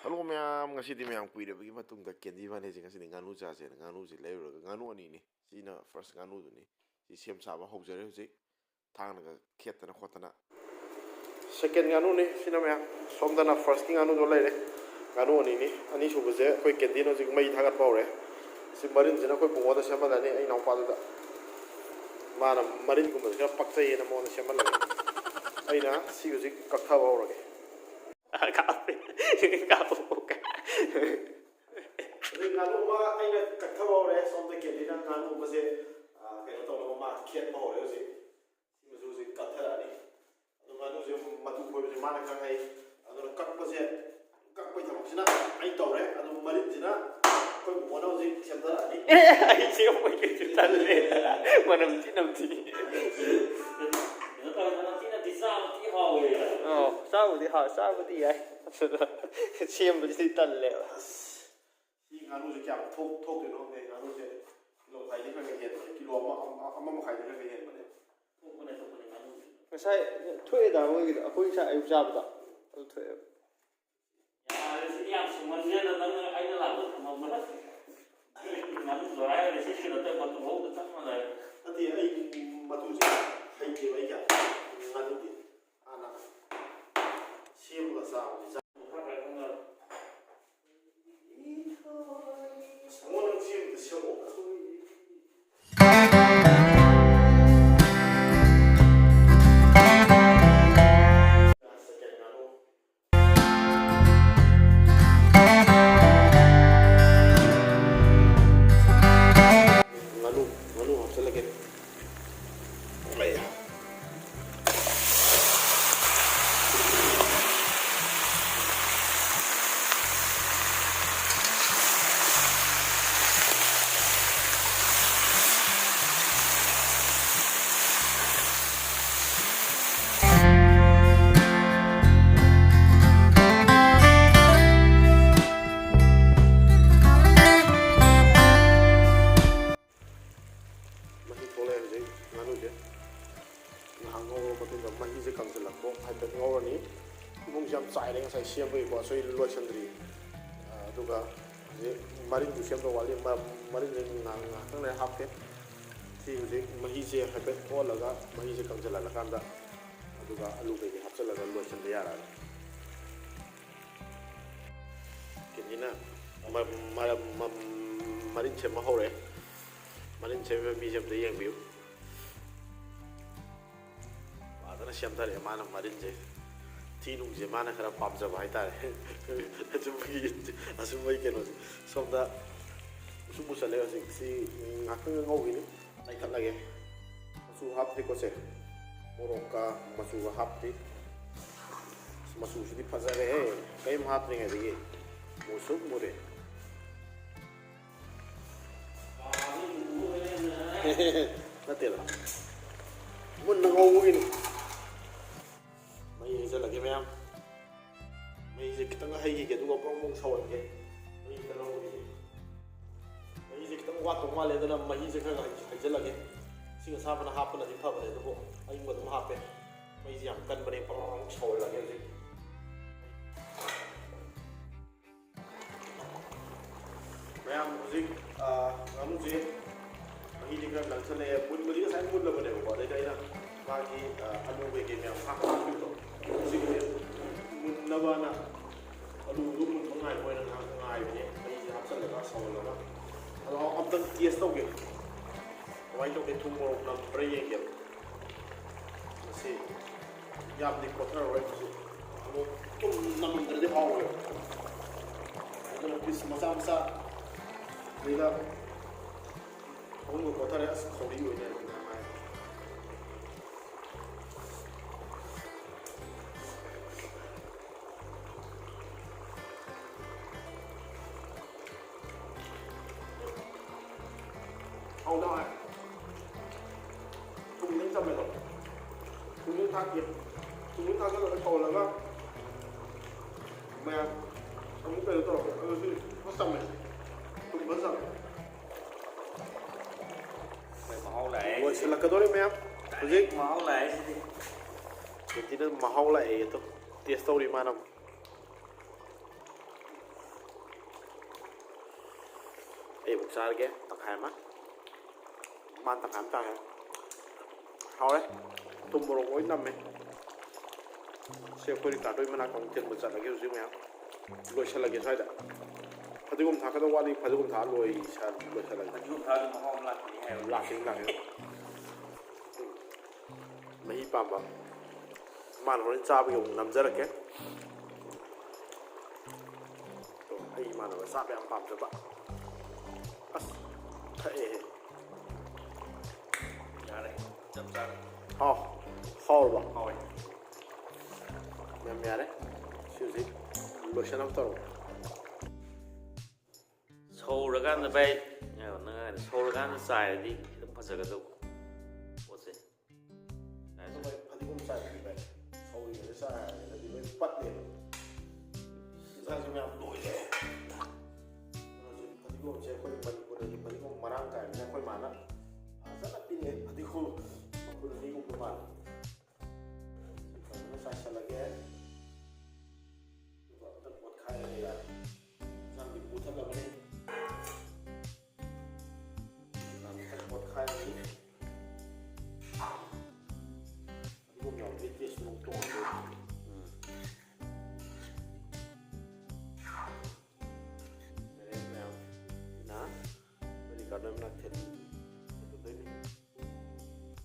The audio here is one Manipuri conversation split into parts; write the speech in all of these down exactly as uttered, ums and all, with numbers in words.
ꯍꯜꯂꯣ ꯃꯌꯥꯝ, ꯉꯁꯤꯗꯤ ꯃꯌꯥꯝ ꯀꯨꯏꯔꯕꯒꯤ ꯃꯇꯨꯡꯗ ꯀꯦꯟꯗꯤ ꯃꯥꯅꯦꯁꯦ ꯉꯁꯤꯗꯤ ꯉꯥꯅꯨ ꯆꯥꯁꯦꯅ ꯉꯥꯅꯨꯁꯦ ꯂꯩꯔꯨꯔꯒ, ꯉꯥꯅꯨ ꯑꯅꯤꯅꯤ꯫ ꯁꯤꯅ ꯐꯥꯔꯁ ꯉꯥꯅꯨꯗꯨꯅꯤ꯫ ꯁꯤ ꯁꯦꯝ ꯁꯥꯕ ꯍꯧꯖꯔꯦ ꯍꯧꯖꯤꯛ꯫ ꯊꯥꯡꯅꯒ ꯈꯦꯠꯇꯅ ꯈꯣꯠꯇꯅ꯫ ꯁꯦꯀꯦꯟ ꯉꯥꯅꯨꯅꯤ ꯁꯤꯅ ꯃꯌꯥꯝ꯫ ꯁꯣꯝꯗꯅ ꯐꯥꯔꯁꯀꯤ ꯉꯥꯅꯨꯗꯣ ꯂꯩꯔꯦ꯫ ꯉꯥꯅꯨ ꯑꯅꯤꯅꯤ꯫ ꯑꯅꯤꯁꯨꯕꯁꯦ ꯑꯩꯈꯣꯏ ꯀꯦꯟꯗꯤꯅ ꯍꯧꯖꯤꯛ ꯃꯩ ꯊꯥꯒꯠꯄ ꯍꯧꯔꯦ꯫ ꯁꯤ ꯃꯔꯤꯟꯁꯤꯅ ꯑꯩꯈꯣꯏ ꯕꯨꯡꯉꯣꯗ ꯁꯦꯝꯍꯜꯂꯅꯤ, ꯑꯩ ꯏꯅꯥꯎꯄꯥꯗꯨꯗ꯫ ꯃꯥꯅ ꯃꯔꯤꯟꯒꯨꯝꯕꯁꯦ ꯈꯔ ꯄꯛꯆꯩꯌꯦꯅ ꯃꯉꯣꯟꯗ ꯁꯦꯝꯍꯜꯂꯒꯦ꯫ ꯑꯩꯅ ꯁꯤ ꯍꯧꯖꯤꯛ ꯀꯛꯊꯕ ꯍꯧꯔꯒꯦ꯫ ꯀꯥꯞꯄꯦ꯫ ꯀꯥꯞꯄꯨ꯫ ꯑꯗꯩ ꯉꯥꯅꯨ ꯑꯃ ꯑꯩꯅ ꯀꯛꯊꯕ ꯍꯧꯔꯦ꯫ ꯁꯣꯝꯗ ꯀꯦꯟꯗꯤꯅ ꯉꯥꯅꯨ ꯑꯃꯁꯦ, ꯑ, ꯀꯩꯅꯣ ꯇꯧꯅꯕ ꯃꯥ ꯈꯦꯠꯄ ꯍꯧꯔꯦ ꯍꯧꯖꯤꯛ꯫ ꯁꯤꯃꯁꯨ ꯍꯧꯖꯤꯛ ꯀꯛꯊꯔꯛꯑꯅꯤ꯫ ꯑꯗꯨ ꯉꯥꯅꯨꯁꯦ ꯃꯇꯨ ꯐꯣꯏꯕꯁꯦ ꯃꯥꯅ ꯈꯔ ꯍꯩ꯫ ꯑꯗꯨꯅ ꯀꯛꯄꯁꯦ, ꯀꯛꯄꯩ ꯊꯕꯛꯁꯤꯅ ꯑꯩ ꯇꯧꯔꯦ꯫ ꯑꯗꯨ ꯃꯔꯤꯟꯁꯤꯅ ꯑꯩꯈꯣꯏ ꯕꯨꯡꯉꯣꯅ ꯍꯧꯖꯤꯛ ꯁꯦꯝꯊꯔꯛꯑꯅꯤ꯫ ꯑꯩ ꯁꯦꯝꯕꯩ ꯀꯩꯁꯨ ꯇꯜꯂꯦ꯫ ꯃꯅꯝ ꯊꯤ ꯅꯝꯊꯤ꯫ ꯀꯩꯅꯣ ꯇꯧꯔꯦ, ꯃꯅꯝ ꯊꯤ ꯅꯝꯊꯤ, ꯆꯥꯕ ꯊꯤ ꯍꯥꯎꯋꯦ꯫ ꯑꯣ, ꯆꯥꯕꯨꯗꯤ ꯍꯥꯎ-, ꯆꯥꯕꯨꯗꯤ ꯌꯥꯏ꯫ ꯁꯦꯝꯕꯁꯤꯗꯤ ꯇꯜꯂꯦꯕ꯫ ꯑꯁ, ꯁꯤ ꯉꯥꯅꯨꯁꯦ ꯀꯌꯥꯝ ꯊꯣꯛ-, ꯊꯣꯛꯇꯣꯏꯅꯣ ꯈꯪꯗꯦ꯫ ꯉꯥꯅꯨꯁꯦ ꯀꯤꯂꯣ ꯃꯈꯥꯏꯗꯤ ꯈꯔ ꯈꯔ ꯍꯦꯟꯕꯅꯦ, ꯀꯤꯂꯣ ꯑꯃ, ꯑꯃ, ꯑꯃ ꯃꯈꯥꯏꯗꯤ ꯈꯔ ꯈꯔ ꯍꯦꯟꯕꯅꯦ꯫ ꯊꯣꯛꯄꯅꯦ, ꯊꯣꯛꯄꯅꯦ ꯉꯥꯅꯨꯁꯦ꯫ ꯉꯁꯥꯏ ꯊꯣꯛꯑꯦꯗ ꯃꯣꯏꯒꯤꯗꯣ, ꯑꯩꯈꯣꯏ ꯉꯁꯥꯏ ꯑꯌꯨꯛ ꯆꯥꯕꯗꯣ ꯑꯗꯨ ꯊꯣꯛꯑꯦꯕ꯫ ꯌꯥꯔꯦ, ꯁꯤꯗꯤ ꯌꯥꯝ ꯁꯤꯡꯃꯟꯈ꯭ꯔꯦꯗ, ꯅꯪꯅ ꯑꯩꯅ ꯂꯥꯛꯄ ꯊꯝꯃꯝꯕꯗ꯫ ꯉꯥꯅꯨ ꯖꯣꯔꯥ ꯍꯥꯏꯔꯒ ꯁꯤ ꯀꯩꯅꯣ ꯇꯧꯔꯦ, ꯃꯇꯨ ꯍꯧꯕꯗ ꯆꯞ ꯃꯥꯟꯅꯔꯦ꯫ ꯅꯠꯇꯦ, ꯑꯩ ꯃꯇꯨꯁꯦ ꯍꯩꯇꯦꯕ ꯑꯩ ꯀꯌꯥ꯫ ꯉꯥꯅꯨꯗꯤ ꯍꯥꯟꯅ ꯁꯦꯝꯃꯒ ꯆꯥꯕꯗꯤ ꯆꯥ-, ꯁꯪꯒꯣꯝ ꯅꯪ ꯁꯦꯝꯕꯗ ꯁꯦꯝꯃꯛꯑꯣ꯫ ꯉꯥꯅꯨ, ꯉꯥꯅꯨ ꯍꯥꯞꯆꯤꯜꯂꯒꯦ꯫ ꯑꯩ꯫ ꯀꯣ, ꯁꯣꯏ ꯂꯣꯏꯁꯤꯟꯗ꯭ꯔꯤ꯫ ꯑꯗꯨꯒ ꯍꯧꯖꯤꯛ ꯃꯔꯤꯟꯗꯨ ꯁꯦꯝꯗꯧ ꯋꯥꯠꯂꯤ꯫ ꯃ-, ꯃꯔꯤꯟꯁꯦ ꯉꯥ-, ꯉꯥꯏꯍꯥꯛꯇꯪ ꯂꯩꯔ ꯍꯥꯞꯀꯦ꯫ ꯁꯤ ꯍꯧꯖꯤꯛ ꯃꯍꯤꯁꯦ ꯍꯥꯏꯐꯦꯠ ꯑꯣꯜꯂꯒ, ꯃꯍꯤꯁꯦ ꯀꯪꯁꯤꯜꯍꯜꯂꯀꯥꯟꯗ, ꯑꯗꯨꯒ ꯑꯂꯨ ꯀꯩꯀꯩ ꯍꯥꯞꯆꯤꯜꯂꯒ ꯂꯣꯏꯁꯤꯟꯕ ꯌꯥꯔꯛꯑꯅꯤ꯫ ꯀꯦꯟꯗꯤꯅ ꯃ-, ꯃ-, ꯃ-, ꯃꯔꯤꯟ ꯁꯦꯝꯕ ꯍꯧꯔꯛꯑꯦ꯫ ꯃꯔꯤꯟ ꯁꯦꯝꯕ ꯃꯤꯁꯦ ꯑꯝꯇ ꯌꯦꯡꯕꯤꯌꯨ꯫ ꯐꯖꯅ ꯁꯦꯝꯊꯔꯛꯑꯦ ꯃꯥꯅ ꯃꯔꯤꯟꯁꯦ꯫ ꯊꯤ ꯅꯨꯡꯁꯦ ꯃꯥꯅ ꯈꯔ ꯄꯥꯝꯖꯕ ꯍꯥꯏꯇꯥꯔꯦ꯫ ꯑꯆꯨꯝꯕꯒꯤ, ꯑꯆꯨꯝꯕꯒꯤ ꯀꯩꯅꯣꯁꯦ꯫ ꯁꯣꯝꯗ ꯃꯨꯁꯨꯛ ꯃꯨꯁꯜꯂꯦ ꯍꯧꯖꯤꯛ꯫ ꯁꯤ ꯉꯥꯛꯇꯪ ꯉꯧꯈꯤꯅꯤ꯫ ꯂꯩꯈꯠꯂꯒꯦ꯫ ꯃꯆꯨ ꯍꯥꯞꯇ꯭ꯔꯤꯀꯣ ꯁꯦ꯫ ꯃꯣꯔꯣꯛꯀ ꯃꯆꯨꯒ ꯍꯥꯞꯇ꯭ꯔꯤ꯫ ꯃꯆꯨꯁꯤꯗꯤ ꯐꯖꯔꯦꯍꯦ꯫ ꯀꯔꯤꯝ ꯍꯥꯞꯇ꯭ꯔꯤꯉꯩꯗꯒꯤ ꯃꯨꯁꯨꯛ ꯃꯨꯔꯦ꯫ ꯅꯠꯇꯦꯗ꯫ ꯃꯨꯟꯅ ꯉꯧꯕꯒꯤꯅꯤ꯫ ꯃꯩ ꯍꯩꯖꯤꯜꯂꯒꯦ ꯃꯌꯥꯝ꯫ ꯃꯩꯁꯦ ꯈꯤꯇꯪ ꯍꯩꯈꯤꯒꯦ, ꯑꯗꯨꯒ ꯕ꯭ꯔꯣꯡ ꯕ꯭ꯔꯣꯡ ꯁꯧꯍꯟꯒꯦ꯫ ꯃꯩ ꯈꯤꯇꯪ ꯍꯧꯔꯤꯌꯦ꯫ ꯃꯩꯁꯦ ꯈꯤꯇꯪ ꯋꯥꯠꯇꯧ ꯃꯥꯜꯂꯦ, ꯑꯗꯨꯅ ꯃꯍꯤꯁꯦ ꯈꯔ ꯈꯔ ꯍꯩꯖꯤꯜꯂꯒꯦ꯫ ꯏꯁꯤꯡ ꯑꯁꯥꯕꯅ ꯍꯥꯞꯄꯅꯗꯤ ꯐꯕꯅꯦ, ꯑꯗꯨꯕꯨ ꯑꯌꯤꯡꯕ ꯑꯗꯨꯝ ꯍꯥꯞꯄꯦ꯫ ꯃꯩꯁꯦ ꯌꯥꯝ ꯀꯟꯕꯅꯦ, ꯕ꯭ꯔꯣꯡ ꯕ꯭ꯔꯣꯡ ꯁꯧꯍꯜꯂꯒꯦ ꯍꯧꯖꯤꯛ꯫ ꯃꯌꯥꯝ ꯍꯧꯖꯤꯛ, ꯑ, ꯉꯥꯅꯨꯁꯦ ꯃꯍꯤꯗꯤ ꯈꯔ ꯂꯥꯡꯁꯜꯂꯛꯑꯦ꯫ ꯃꯨꯟꯕꯗꯤ ꯉꯁꯥꯏ ꯃꯨꯜꯂꯕꯅꯦꯕꯀꯣ, ꯑꯗꯩꯗ ꯑꯩꯅ ꯃꯥꯒꯤ, ꯑ, ꯑꯂꯨ ꯀꯩꯀꯩ ꯃꯌꯥꯝ ꯍꯥꯞꯄ ꯍꯥꯞꯈꯤꯕꯗꯣ, ꯍꯧꯖꯤꯛꯁꯦ ꯃꯨꯟꯅꯕꯅ ꯑꯂꯨꯗꯨ ꯃꯨꯟꯕ ꯉꯥꯏꯕ ꯑꯣꯏꯅ ꯉꯥꯏꯍꯥꯛ ꯉꯥꯏꯕꯅꯦ꯫ ꯃꯍꯤꯁꯦ ꯍꯥꯞꯆꯜꯂꯒ ꯁꯧꯍꯜꯂꯒ꯫ ꯑꯗꯣ ꯑꯝꯇꯪ ꯇꯦꯁ ꯇꯧꯒꯦ, ꯀꯃꯥꯏꯅ ꯇꯧꯒꯦ, ꯊꯨꯝ ꯃꯣꯔꯣꯛ ꯅꯝꯕ꯭ꯔꯥ ꯌꯦꯡꯒꯦꯕ꯫ ꯃꯁꯤ ꯌꯥꯝꯗꯤ ꯀꯣꯠꯊꯔꯔꯣꯏ, ꯃꯁꯤ ꯑꯃꯨꯛ ꯊꯨꯝ ꯅꯝꯃꯝꯗ꯭ꯔꯗꯤ ꯍꯥꯎꯔꯣꯏꯕ꯫ ꯑꯗꯨꯅ ꯄꯤꯁ ꯃꯆꯥ ꯃꯆꯥ, ꯑꯗꯩꯗ ꯑꯍꯨꯝꯒ ꯀꯣꯠꯊꯔꯦ꯫ ꯑꯁ, ꯈꯧꯔꯤ ꯑꯣꯏꯅ ꯑꯗꯨꯝ ꯍꯥꯏ꯫ ꯍꯥꯎꯗꯧ ꯍꯥꯏ꯫ ꯊꯨꯝ ꯈꯤꯇꯪ ꯆꯝꯃꯦꯀꯣ꯫ ꯊꯨꯝ ꯈꯤꯇꯪ ꯊꯥꯛꯀꯦ꯫ ꯊꯨꯝ ꯈꯤꯇꯪ ꯊꯥꯛꯆꯜꯂꯒ ꯁꯧꯍꯜꯂꯒ ꯃꯌꯥꯝ ꯑꯃꯨꯛ ꯀꯩꯅꯣ ꯇꯧꯔꯛꯀꯦ꯫ ꯑꯗꯨ ꯁꯤ ꯐꯖ ꯆꯝꯃꯦ꯫ ꯊꯨꯝ ꯐꯖ ꯆꯝꯃꯦ꯫ ꯃꯍꯥꯎ ꯂꯥꯛꯑꯦ꯫ ꯂꯣꯏꯁꯤꯜꯂꯛꯀꯗꯧꯔꯦ ꯃꯌꯥꯝ꯫ ꯍꯧꯖꯤꯛ ꯃꯍꯥꯎ ꯂꯥꯛꯑꯦ ꯁꯤꯗꯤ꯫ ꯀꯦꯟꯇꯤꯅ ꯃꯍꯥꯎ ꯂꯥꯛꯑꯦ ꯑꯗꯣ꯫ ꯇꯦꯁ ꯇꯧꯔꯤ ꯃꯥꯅ꯫ ꯑꯩ ꯑꯃꯨꯛ ꯆꯥꯔꯒꯦ ꯇꯪꯈꯥꯏ ꯑꯃ꯫ ꯃꯥꯅ ꯇꯪꯈꯥꯏ ꯑꯃ ꯇꯥꯈ꯭ꯔꯦ꯫ ꯍꯥꯎꯔꯦ꯫ ꯊꯨꯝ ꯃꯣꯔꯣꯛ ꯂꯣꯏ ꯅꯝꯃꯦ꯫ ꯁꯤ ꯑꯩꯈꯣꯏ ꯔꯤꯀꯥꯔꯗꯣꯒꯤ ꯃꯅꯥꯛꯇ ꯑꯃꯨꯛ ꯊꯤꯟꯕ ꯆꯠꯂꯒꯦ ꯍꯧꯖꯤꯛ ꯃꯌꯥꯝ꯫ ꯂꯣꯏꯁꯤꯜꯂꯒꯦ ꯁ꯭ꯋꯥꯏꯗ꯫ ꯐꯗꯤꯒꯣꯝ ꯊꯥꯛꯀꯗꯧ ꯋꯥꯠꯂꯤ, ꯐꯗꯤꯒꯣꯝ ꯊꯥꯛꯑ ꯂꯣꯏꯁꯜ-, ꯂꯣꯏꯁꯤꯜꯂꯒꯦ꯫ ꯐꯗꯤꯒꯣꯝ ꯊꯥꯛꯑꯗꯤ ꯃꯍꯥꯎ ꯑꯃ ꯂꯥꯛꯀꯅꯤ ꯍꯥꯏꯕ꯫ ꯂꯥꯛꯀꯅꯤ, ꯂꯥꯛꯀꯅꯤ꯫ ꯃꯍꯤ ꯄꯥꯝꯕ꯫ ꯃꯥꯅ ꯍꯣꯔꯦꯟ ꯆꯥꯕꯒꯤ ꯑꯃꯨꯛ ꯅꯝꯖꯔꯛꯀꯦ꯫ ꯑꯩ ꯏꯃꯥꯟꯅꯕ ꯆꯥꯕ ꯌꯥꯝ ꯄꯥꯝꯖꯕ꯫ ꯑꯁ, ꯊꯛꯑꯦꯍꯦ꯫ ꯌꯥꯔꯦ, ꯆꯞ ꯆꯥꯔꯦ꯫ ꯍꯥꯎ, ꯍꯥꯎꯔꯕ? ꯍꯥꯎꯋꯦ꯫ ꯌꯥꯝ ꯌꯥꯔꯦ꯫ ꯁꯤ ꯍꯧꯖꯤꯛ ꯂꯣꯏꯁꯟꯅꯕ ꯇꯧꯔꯣ꯫ ꯁꯧꯔꯀꯥꯟꯗ ꯚꯥꯏ, ꯉꯥꯏꯈꯣ, ꯅꯪ ꯍꯥꯏꯗꯣ ꯁꯧꯔꯀꯥꯟꯗ ꯆꯥꯏꯔꯗꯤ ꯈꯤꯇꯪ ꯐꯖꯒꯗꯧꯕ ꯄꯣꯠꯁꯦ꯫ ꯆꯥꯏꯁꯦ꯫ ꯑꯗꯨ ꯚꯥꯏ, ꯐꯗꯤꯒꯣꯝ ꯆꯥꯏꯕꯗꯤ ꯚꯥꯏ, ꯁꯧꯔꯤꯉꯩꯗ ꯆꯥꯏꯔꯒꯗꯤ ꯂꯣꯏ ꯄꯠꯂꯦꯕ꯫ ꯏꯟꯁꯥꯡꯁꯦ ꯃꯌꯥꯝ ꯂꯣꯏꯔꯦ꯫ ꯑꯗꯨꯅ ꯍꯧꯖꯤꯛ ꯐꯗꯤꯒꯣꯝꯁꯦ ꯑꯩꯈꯣꯏ ꯃꯅꯤꯄꯨꯔꯗꯗꯤ ꯐꯗꯤꯒꯣꯝ ꯃꯔꯥꯡ ꯀꯥꯏꯕꯅꯤꯅ ꯑꯩꯈꯣꯏ ꯃꯥꯅ ꯐꯖꯅ ꯄꯤꯔꯛꯑꯦ꯫ ꯐꯗꯤꯒꯣꯝ ꯃꯄꯨꯟ ꯑꯅꯤꯒꯨꯝꯕ ꯃꯥꯜꯂꯦ꯫ ꯐꯖꯅ ꯆꯥꯏꯁꯜꯂꯒꯦ꯫ ꯑꯗꯨꯒ ꯑꯝꯇ ꯑꯣꯠꯈꯥꯏꯔꯒ ꯌꯥꯔꯦ꯫ ꯏꯟꯁꯥꯡꯗꯤ ꯃꯨꯊꯠꯂꯕꯅꯤ꯫ ꯏꯟꯁꯥꯡ ꯃꯨꯊꯠ ꯑꯣꯠꯈꯥꯏꯔꯅꯤ꯫ ꯑꯗꯨꯒ ꯌꯥꯎꯔꯗꯤ ꯇꯦꯁ ꯑꯃꯨꯛ ꯇꯣꯉꯥꯟꯕ꯫ ꯎꯝ꯫ ꯃꯦꯔꯦꯟ ꯃꯌꯥꯝꯁꯤꯅ ꯑꯩꯈꯣꯏ ꯔꯤꯀꯥꯔꯗꯣ ꯃꯅꯥꯛ ꯊꯤꯜ-, ꯊꯤꯜꯂꯨꯗꯣꯏꯅꯤ꯫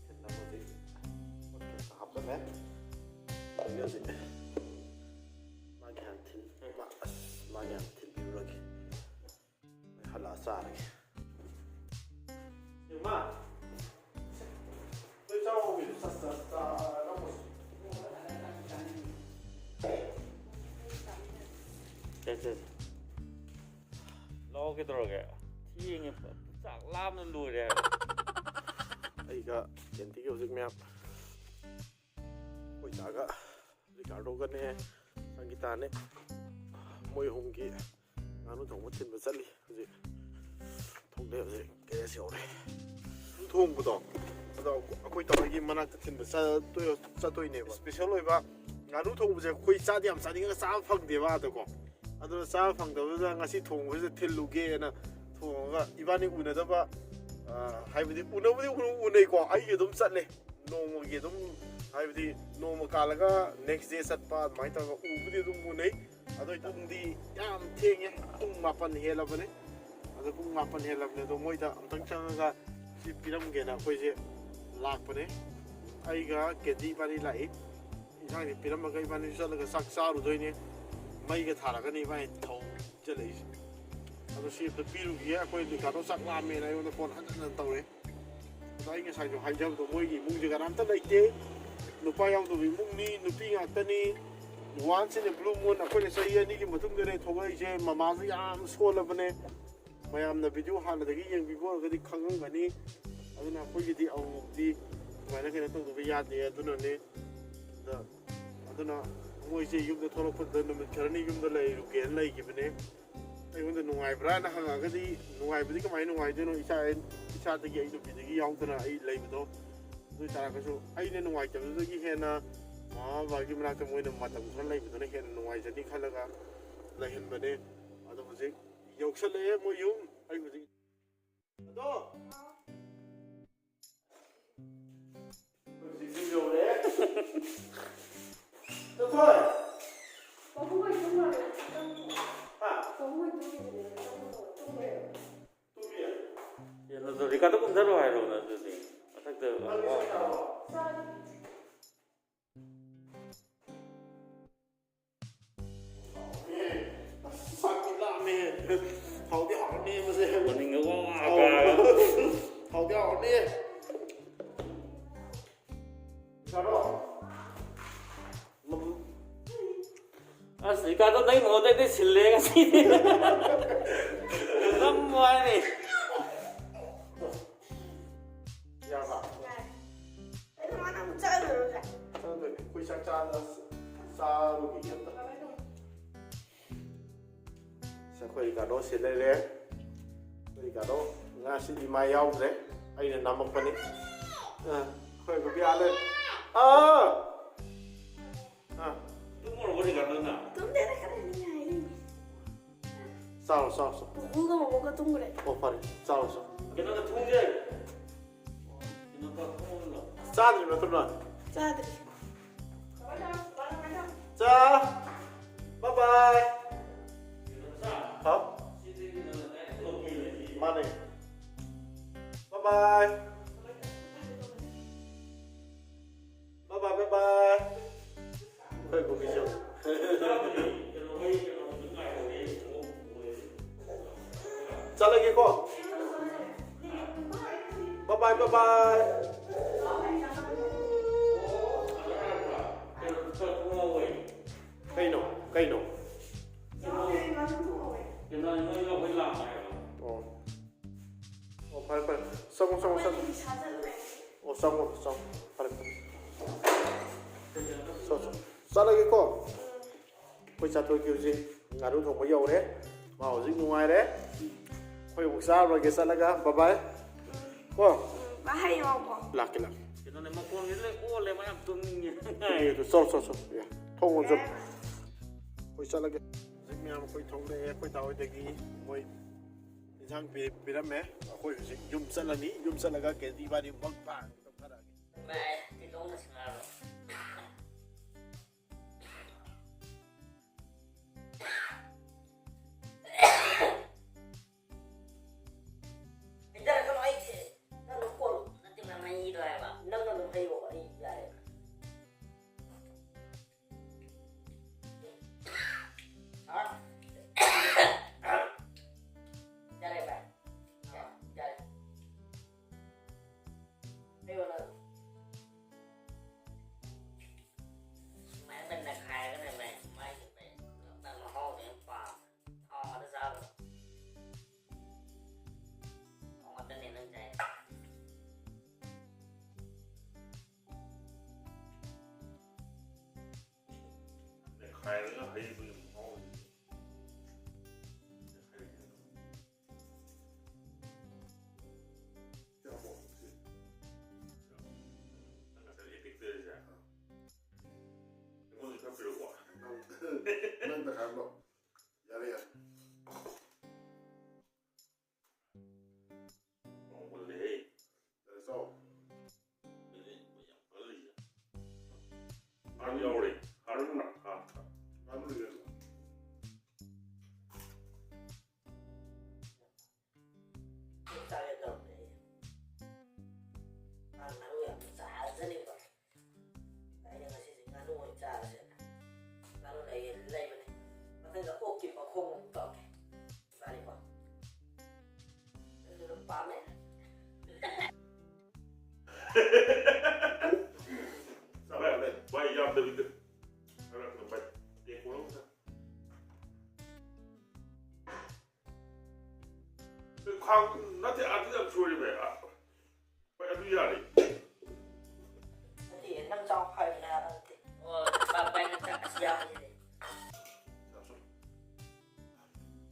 ꯊꯤꯜꯂꯒ ꯍꯧꯖꯤꯛ ꯄꯣꯠ ꯀꯩꯀꯥ ꯍꯥꯞꯆꯜꯂꯦ꯫ ꯑꯗꯒꯤ ꯍꯧꯖꯤꯛ ꯃꯥꯒꯤ ꯍꯥꯟꯅ ꯊꯤꯜ-, ꯃꯥ-, ꯑꯁ, ꯃꯥꯒꯤ ꯍꯥꯟꯅ ꯊꯤꯜꯕꯤꯔꯨꯔꯒꯦ꯫ ꯑꯩ ꯍꯜꯂꯛꯑ ꯆꯥꯔꯒꯦ꯫ ꯏꯃꯥ! ꯅꯣꯏ ꯆꯥꯛ ꯍꯧꯕꯤꯗꯣ ꯆꯥ-, ꯆꯥ-, ꯆꯥꯔꯝꯃꯣ꯫ ꯁꯦ, ꯁꯦ, ꯁꯦ꯫ ꯂꯥꯛꯑꯣ, ꯀꯩꯗꯧꯔꯒꯦ? ꯊꯦꯡꯉꯦ, ꯆꯥꯛ ꯂꯥꯝꯅ ꯂꯣꯏꯔꯦ ꯍꯥꯏꯕ꯫ ꯑꯩꯒ ꯀꯦꯟꯗꯤꯒ ꯍꯧꯖꯤꯛ ꯃꯌꯥꯝ ꯑꯩꯈꯣꯏ ꯗꯥꯒ ꯔꯤꯀꯥꯔꯗꯣꯒꯅꯦ, ꯁꯪꯒꯤꯇꯥꯅꯦ, ꯃꯣꯏ ꯑꯍꯨꯝꯒꯤ ꯉꯥꯅꯨ ꯊꯣꯡꯕ ꯊꯤꯟꯕ ꯆꯠꯂꯤ ꯍꯧꯖꯤꯛ꯫ ꯊꯣꯡꯗꯦ ꯍꯧꯖꯤꯛ ꯒ꯭ꯌꯥꯁ ꯌꯧꯔꯦ꯫ ꯉꯥꯅꯨ ꯊꯣꯡꯕꯗꯣ, ꯑꯗꯣ ꯑꯩꯈꯣꯏ ꯇꯥꯃꯣꯒꯤ ꯃꯅꯥꯛꯇ ꯊꯤꯟꯕ ꯆꯠꯇꯣꯏ-, ꯆꯠꯇꯣꯏꯅꯦꯕ꯫ ꯏꯁꯄꯤꯁꯦꯜ ꯑꯣꯏꯕ ꯉꯥꯅꯨ ꯊꯣꯡꯕꯁꯦ ꯑꯩꯈꯣꯏ ꯆꯥꯗꯤ ꯌꯥꯝ ꯆꯥꯅꯤꯡꯉꯒ ꯆꯥꯕ ꯐꯪꯗꯦꯕ ꯑꯥꯗꯀꯣ꯫ ꯑꯗꯨꯅ ꯆꯥꯕ ꯐꯪꯗꯕꯗꯨꯗ ꯉꯁꯤ ꯊꯣꯡꯕꯁꯤꯗ ꯊꯤꯜꯂꯨꯒꯦꯅ ꯊꯣꯡꯉꯒ ꯏꯕꯥꯅꯤ ꯎꯅꯗꯕ, ꯑ, ꯍꯥꯏꯕꯗꯤ ꯎꯅꯕꯨꯗꯤ ꯎ- ꯎꯅꯩꯀꯣ, ꯑꯩꯒꯤ ꯑꯗꯨꯝ ꯆꯠꯂꯦ ꯅꯣꯡꯃꯒꯤ ꯑꯗꯨꯝ, ꯍꯥꯏꯕꯗꯤ ꯅꯣꯡꯃ ꯀꯥꯜꯂꯒ next day ꯆꯠꯄ ꯑꯗꯨꯃꯥꯏꯅ ꯇꯧꯔꯒ ꯎꯕꯨꯗꯤ ꯑꯗꯨꯝ ꯎꯅꯩ꯫ ꯑꯗꯣ ꯄꯨꯡꯗꯤ ꯌꯥꯝ ꯊꯦꯡꯉꯦ, ꯄꯨꯡ ꯃꯥꯄꯟ ꯍꯦꯜꯂꯕꯅꯦ꯫ ꯑꯗꯣ ꯄꯨꯡ ꯃꯥꯄꯟ ꯍꯦꯜꯂꯕꯅꯦ꯫ ꯑꯗꯣ ꯃꯣꯏꯗ ꯑꯝꯇꯪ ꯆꯪꯉꯒ ꯁꯤ ꯄꯤꯔꯝꯒꯦꯅ ꯑꯩꯈꯣꯏꯁꯦ ꯂꯥꯛꯄꯅꯦ꯫ ꯑꯩꯒ ꯀꯦꯗꯤ ꯏꯕꯥꯅꯤ ꯂꯥꯛꯏ꯫ ꯏꯟꯁꯥꯡꯁꯦ ꯄꯤꯔꯝꯃꯒ ꯏꯕꯥꯅꯤꯁꯨ ꯆꯠꯂꯒ ꯆꯥꯛ ꯆꯥꯔꯨꯗꯣꯏꯅꯦ꯫ ꯃꯩꯒ ꯊꯥꯔꯒꯅꯤ ꯏꯕꯥꯅꯤ ꯊꯧ ꯆꯠꯂꯛꯏꯁꯦ꯫ ꯑꯗꯣ ꯁꯤ ꯑꯝꯇ ꯄꯤꯔꯨꯈꯤꯒꯦ꯫ ꯑꯩꯈꯣꯏ ꯂꯤꯀꯥꯗꯣ ꯆꯥꯛ ꯂꯥꯝꯃꯦꯅ ꯑꯩꯉꯣꯟꯗ ꯐꯣꯟ ꯍꯟꯖꯟ ꯍꯟꯖꯟ ꯇꯧꯔꯦ꯫ ꯑꯗꯣ ꯑꯩ ꯉꯁꯥꯏꯁꯨ ꯍꯥꯏꯖꯕꯗꯣ ꯃꯣꯏꯒꯤ ꯏꯃꯨꯡꯁꯦ ꯀꯅꯥꯝꯇ ꯂꯩꯇꯦ꯫ ꯅꯨꯄꯥ ꯌꯥꯎꯗꯕ ꯏꯃꯨꯡꯅꯤ, ꯅꯨꯄꯤ ꯉꯥꯛꯇꯅꯤ꯫ Once in a blue moon, ꯑꯩꯈꯣꯏꯅ ꯆꯍꯤ ꯑꯅꯤꯒꯤ ꯃꯇꯨꯡꯗꯅꯦ ꯊꯣꯛꯂꯛꯏꯁꯦ꯫ ꯃꯃꯥꯁꯨ ꯌꯥꯝ ꯁꯣꯜꯂꯕꯅꯦ꯫ ꯃꯌꯥꯝꯅ ꯚꯤꯗꯤꯑꯣ ꯍꯥꯟꯅꯗꯒꯤ ꯌꯦꯡꯕꯤꯕ ꯑꯣꯏꯔꯒꯗꯤ ꯈꯪꯉꯝꯒꯅꯤ꯫ ꯑꯗꯨꯅ ꯑꯩꯈꯣꯏꯒꯤꯗꯤ ꯑꯃꯨꯛꯃꯨꯛꯇꯤ ꯑꯗꯨꯃꯥꯏꯅ ꯀꯩꯅꯣ ꯇꯧꯗꯕ ꯌꯥꯗꯦ꯫ ꯑꯗꯨꯅꯅꯦ꯫ ꯑꯗ-, ꯑꯗꯨꯅ ꯃꯣꯏꯁꯦ ꯌꯨꯝꯗ ꯊꯣꯛꯂꯛꯄꯗ ꯅꯨꯃꯤꯠ ꯈꯔꯅꯤ ꯌꯨꯝꯗ ꯂꯩꯔꯨꯒꯦꯅ ꯂꯩꯈꯤꯕꯅꯦ꯫ ꯑꯩꯉꯣꯟꯗ ꯅꯨꯡꯉꯥꯏꯕ꯭ꯔꯥꯅ ꯍꯪꯉꯛꯑꯒꯗꯤ, ꯅꯨꯡꯉꯥꯏꯕꯗꯤ ꯀꯃꯥꯏꯅ ꯅꯨꯡꯉꯥꯏꯗꯣꯏꯅꯣ? ꯏꯆꯥ, ꯏꯆꯥꯗꯒꯤ, ꯑꯩ ꯅꯨꯄꯤꯗꯒꯤ ꯌꯥꯎꯗꯅ ꯑꯩ ꯂꯩꯕꯗꯣ꯫ ꯑꯗꯨ ꯑꯣꯏ ꯇꯥꯔꯒꯁꯨ ꯑꯩꯅ ꯅꯨꯡꯉꯥꯏꯇꯕꯗꯨꯗꯒꯤ ꯍꯦꯟꯅ ꯃꯃꯥ ꯕꯕꯥꯒꯤ ꯃꯅꯥꯛꯇ ꯃꯣꯏꯅ ꯃꯇꯝ ꯈꯔ ꯂꯩꯕꯗꯨꯅ ꯍꯦꯟꯅ ꯅꯨꯡꯉꯥꯏꯖꯅꯤ ꯈꯜꯂꯒ ꯂꯩꯍꯟꯕꯅꯦ꯫ ꯑꯗꯣ ꯍꯧꯖꯤꯛ ꯌꯧꯁꯜꯂꯛꯑꯦ ꯃꯣꯏ ꯌꯨꯝ꯫ ꯑꯩ ꯍꯧꯖꯤꯛ ꯑꯗꯣ ꯍꯧꯖꯤꯛ ꯌꯨꯝ ꯌꯧꯔꯦ꯫ ꯇꯨꯊꯣꯏ꯫ ꯄꯥꯕꯨꯡ ꯍꯣꯏ ꯇꯨꯝꯈ꯭ꯔꯕꯣ? ꯍꯥ? ꯄꯥꯕꯨꯡ ꯍꯣꯏ ꯇꯨꯝꯈꯤꯕꯅꯦ꯫ ꯇꯨꯝꯈ꯭ꯔꯦ꯫ ꯇꯨꯝꯃꯤꯌꯦ? ꯑꯦ, ꯅꯠꯇ꯭ꯔꯣ, ꯔꯤꯀꯥꯗꯣ ꯀꯨꯝꯊꯔꯣ ꯍꯥꯏꯔꯣꯅ ꯑꯗꯨꯗꯤ꯫ ꯃꯊꯛꯇ ꯅꯪꯗꯤ ꯆꯥꯛ ꯆꯥꯔꯕꯣ? ꯆꯥꯔꯦ꯫ ꯆꯥꯛꯇꯤ ꯂꯥꯝꯃꯦ꯫ ꯍꯥꯎꯗꯤ ꯍꯥꯎꯔꯅꯤ ꯃꯁꯦ꯫ ꯃꯅꯤꯡꯒ ꯋꯥ ꯋꯥ ꯀꯥꯔꯒ꯫ ꯍꯥꯎꯗꯤ ꯍꯥꯎꯔꯅꯤ꯫ ꯆꯥꯔꯣ꯫ ꯑꯁ, ꯔꯤꯀꯥꯗꯣ ꯅꯪ ꯃꯉꯣꯟꯗꯩꯗꯤ ꯁꯤꯜꯂꯦ ꯉꯁꯤꯗꯤ꯫ ꯅꯝꯃꯣ ꯍꯥꯏꯅꯤ꯫ ꯌꯥꯔꯕ? ꯌꯥꯔꯦ꯫ ꯑꯩ ꯃꯥꯅ ꯑꯃꯨꯛ ꯆꯠꯂꯔꯣꯏꯗ꯭ꯔꯥ? ꯆꯠꯂꯗꯣꯏꯅꯦ꯫ ꯑꯩꯈꯣꯏ ꯆꯥꯛ ꯆꯥ-, ꯆꯥꯔꯨꯈꯤꯒꯦ ꯑꯝꯇ꯫ ꯁꯤ ꯑꯩꯈꯣꯏ ꯔꯤꯀꯥꯗꯣ ꯁꯤ ꯂꯩꯔꯦ꯫ ꯑꯩꯈꯣꯏ ꯔꯤꯀꯥꯗꯣ ꯉꯥꯁꯤꯗꯤ ꯃꯥ ꯌꯥꯎꯗ꯭ꯔꯦ꯫ ꯑꯩꯅ ꯅꯝꯃꯛꯄꯅꯤ꯫ ꯑ, ꯑꯩꯈꯣꯏ ꯕꯤꯕꯤ ꯑꯥ ꯂꯩ꯫ ꯑꯥ! ꯑꯥ! ꯇꯨꯝꯃꯨꯔꯕꯣ ꯔꯤꯀꯥꯗꯣꯅ? ꯇꯨꯝꯗꯦꯗ, ꯈꯔ ꯅꯤꯡꯉꯥꯏꯔꯤ꯫ ꯆꯥꯔꯣ, ꯆꯥꯔꯣ, ꯆꯥꯔꯣ꯫ ꯄꯨꯄꯨꯒ ꯕꯣꯕꯣꯛꯀ ꯇꯨꯝꯈ꯭ꯔꯦ꯫ ꯑꯣ, ꯐꯔꯦ꯫ ꯆꯥꯔꯣ, ꯆꯥꯔꯣ꯫ ꯀꯩꯅꯣꯗ ꯊꯣꯡꯁꯦ꯫ ꯀꯩꯅꯣ ꯇꯧ, ꯊꯣꯡ ꯂꯣꯜꯂꯣ꯫ ꯆꯥꯗ꯭ꯔꯤ ꯅꯠꯇ꯭ꯔꯣ ꯅꯣꯏ? ꯆꯥꯗ꯭ꯔꯤ꯫ ꯆꯥ꯫ Bye bye꯫ ꯍꯥꯎ? ꯃꯥꯅꯦ꯫ Bye bye꯫ Bye bye, bye bye꯫ ꯑꯩꯈꯣꯏ ꯀꯨꯀꯤꯁꯨ꯫ ꯆꯠꯂꯒꯦꯀꯣ꯫ Bye bye, bye bye꯫ ꯀꯩꯅꯣ? ꯀꯩꯅꯣ? ꯑꯣ꯫ ꯑꯣ, ꯐꯔꯦ, ꯐꯔꯦ꯫ ꯆꯪꯉꯣ, ꯆꯪꯉꯣ, ꯆꯪꯉꯣ꯫ ꯑꯣ, ꯆꯪꯉꯣ, ꯆꯪꯉꯣ꯫ ꯐꯔꯦ, ꯐꯔꯦ꯫ ꯆꯣ, ꯆꯣ꯫ ꯆꯠꯂꯒꯦꯀꯣ꯫ ꯑꯩꯈꯣꯏ ꯆꯥꯊꯣꯛꯀꯤ ꯍꯧꯖꯤꯛ ꯉꯥꯅꯨ ꯊꯣꯡꯕ ꯌꯧꯔꯦ꯫ ꯃꯥ ꯍꯧꯖꯤꯛ ꯅꯨꯡꯉꯥꯏꯔꯦ꯫ ꯑꯩꯈꯣꯏ ꯑꯃꯨꯛ ꯆꯥꯔꯨꯔꯒꯦ ꯆꯠꯂꯒ꯫ Bye bye꯫ ꯀꯣ? ꯎꯝ, ꯃꯥ ꯍꯌꯦꯡ ꯂꯥꯛꯄ꯭ꯔꯣ? ꯂꯥꯛꯀꯦ, ꯂꯥꯛꯀꯦ꯫ ꯀꯩꯅꯣꯅꯦ, ꯃꯈꯣꯟꯁꯤꯗ ꯂꯣꯏ ꯑꯣꯜꯂꯦ, ꯃꯥ ꯌꯥꯝ ꯇꯨꯝꯅꯤꯡꯉꯦ꯫ ꯑꯦ, ꯑꯗꯨ ꯆꯣ, ꯆꯣ, ꯆꯣ꯫ ꯑꯦ, ꯊꯣꯡ ꯂꯣꯟꯁꯤꯜꯂꯣ꯫ ꯑꯩꯈꯣꯏ ꯆꯠꯂꯒꯦ꯫ ꯍꯧꯖꯤꯛ ꯃꯌꯥꯝ ꯑꯩꯈꯣꯏ ꯊꯣꯛꯂꯛꯑꯦ, ꯑꯩꯈꯣꯏ ꯗꯥ ꯍꯣꯏꯗꯒꯤ ꯃꯣꯏ ꯏꯟꯁꯥꯡ ꯄꯤ-, ꯄꯤꯔꯝꯃꯦ꯫ ꯑꯩꯈꯣꯏ ꯍꯧꯖꯤꯛ ꯌꯨꯝ ꯆꯠꯂꯅꯤ꯫ ꯌꯨꯝ ꯆꯠꯂꯒ ꯀꯦꯟꯗꯤ ꯏꯕꯥꯅꯤ ꯃꯨꯛꯕꯥꯡ ꯇꯧꯊꯔꯛꯑꯒꯦ꯫ ꯚꯥꯏ, ꯀꯩꯗꯧꯅ ꯁꯥꯔꯣ? ꯍꯩꯊꯔꯛꯀꯅꯣ, ꯑꯩ ꯅꯪ ꯑꯗꯨꯝ ꯀꯣꯜꯂꯨ꯫ ꯅꯠꯇꯦ, ꯅꯪ ꯃꯩꯗꯣ ꯍꯥꯏꯕ꯫ ꯅꯪ ꯑꯗꯨꯝ ꯍꯩꯔꯛꯑꯣ, ꯑꯩ ꯌꯥꯔꯦ꯫ ꯍꯥ? ꯌꯥꯔꯦ, ꯚꯥꯏ꯫ ꯌꯥꯔꯦ, ꯌꯥꯔꯦ꯫ ꯍꯩꯔꯛꯑꯣ ꯅꯪ꯫ ꯁꯨꯃꯥꯏꯅ ꯅꯩꯈꯥꯏꯔꯒꯅꯦ, ꯚꯥꯏ, ꯃꯥꯏꯁꯦ, ꯚꯥꯏ, ꯅꯪ ꯃꯍꯥꯎꯗꯣ ꯌꯥꯝ ꯄꯥꯝꯃꯦ꯫ ꯊꯥꯎ ꯉꯥꯛꯇ ꯆꯥꯕꯗꯣ꯫ ꯊꯥꯎ ꯉꯥꯛꯇꯅꯦ ꯅꯪ ꯆꯥꯏꯗꯣ꯫ ꯅꯩꯈꯥꯏꯔꯒ ꯍꯩꯕꯒꯤ ꯃꯍꯥꯎꯁꯤꯗꯤ꯫ ꯅꯪ ꯉꯁꯥꯏ ꯍꯦꯛ ꯄꯤꯛꯇꯣꯏꯁꯦ꯫ ꯑꯩꯉꯣꯟꯗ ꯈꯔ ꯄꯤꯔꯛꯑꯣ꯫ ꯅꯪ, ꯅꯪ ꯇꯪꯈꯥꯏ ꯑꯃ ꯂꯧ꯫ ꯌꯥꯔꯦ, ꯌꯥꯔꯦ꯫ ꯈꯥꯡ ꯅꯠꯇꯦ, ꯑꯗꯨ ꯌꯥꯝ ꯁꯣꯏꯔꯦ ꯚꯥꯏ꯫ ꯑ, ꯍꯣꯏ, ꯑꯗꯨ ꯌꯥꯔꯦ꯫ ꯅꯠꯇꯦ, ꯅꯪ ꯆꯥꯎ ꯍꯥꯏꯕꯅꯦ ꯍꯥꯏꯕ ꯅꯠꯇꯦ꯫ ꯑꯣ, ꯄꯥ-, ꯄꯥꯏ ꯅꯪ ꯆꯥꯛ ꯑꯁꯤ ꯌꯥꯝꯕꯁꯤꯗꯤ꯫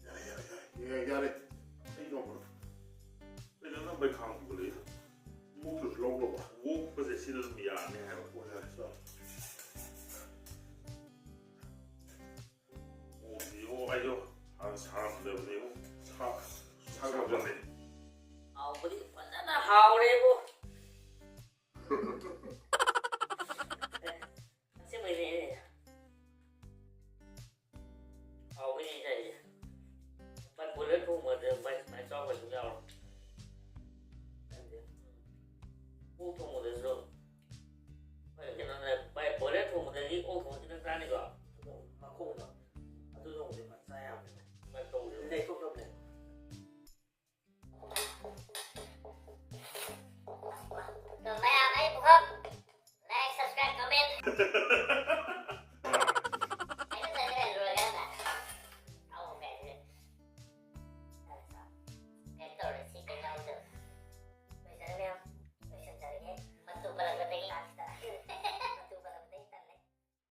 ꯌꯥꯔꯦ, ꯌꯥꯔꯦ, ꯌꯥꯔꯦ, ꯌꯥꯔꯦ, ꯌꯥꯔꯦ꯫ ꯑꯩ ꯌꯥꯎꯕ꯭ꯔꯣ? ꯀꯩꯅꯣ ꯅꯪ ꯃꯩꯈꯥ ꯄꯨꯈꯠꯂꯛꯏꯗꯣ? ꯃꯣꯛꯇꯨꯁꯨ ꯂꯧꯈ꯭ꯔꯕ? ꯃꯣꯛꯄꯁꯦ ꯁꯤꯗ ꯑꯗꯨꯝ ꯌꯥꯔꯅꯤ ꯍꯥꯏꯕ꯫ ꯑꯣ, ꯌꯥꯔꯦ, ꯆꯥꯎ꯫ ꯃꯣꯛꯁꯤ, ꯑꯣ, ꯑꯩꯗꯣ ꯍꯥꯟꯅ ꯁꯥꯔꯝꯗꯕꯅꯦꯕꯨ꯫ ꯁꯥ-, ꯁꯥꯒꯠꯂꯦ꯫ ꯍꯥꯎꯕꯗꯤ ꯐꯖꯅ ꯍꯥꯎꯔꯦꯕꯨ꯫ ꯑꯦ, ꯑꯁꯦꯡꯕꯩꯅꯦ꯫ ꯍꯥꯎꯕꯩꯅꯦ ꯑꯩꯅ ꯍꯥꯏꯁꯦ꯫ ꯚꯥꯏ, ꯕꯣꯏꯂꯔ ꯊꯣꯡꯕꯗ ꯚꯥꯏ ꯁꯨꯃꯥꯏꯅ ꯆꯥꯎ ꯀꯩꯁꯨ ꯌꯥꯎꯔꯣꯏ꯫ ꯈꯪꯗꯦ꯫ ꯑꯣꯛ ꯊꯣꯡꯕꯗꯁꯨ꯫ ꯍꯣꯏ, ꯀꯩꯅꯣꯅꯦ, ꯚꯥꯏ, ꯕꯣꯏꯂꯔ ꯊꯣꯡꯕꯗꯒꯤ ꯑꯣꯛ ꯊꯣꯡꯕ ꯈꯤꯇꯪ ꯆꯥꯅꯤꯀꯣ? ꯑꯗꯣ ꯃꯈꯣꯡꯗꯣ, ꯑꯗꯨ ꯊꯣꯡꯕꯗꯤ ꯐꯖꯅ ꯆꯥ ꯌꯥꯕꯅꯦ꯫ ꯚꯥꯏ, ꯇꯧꯗꯦ꯫ ꯂꯩꯊꯣꯛꯇꯕꯅꯦ꯫ ꯑꯗꯣ ꯃꯌꯥꯝ ꯑꯩ ꯄꯨꯈꯝ like, subscribe, comment꯫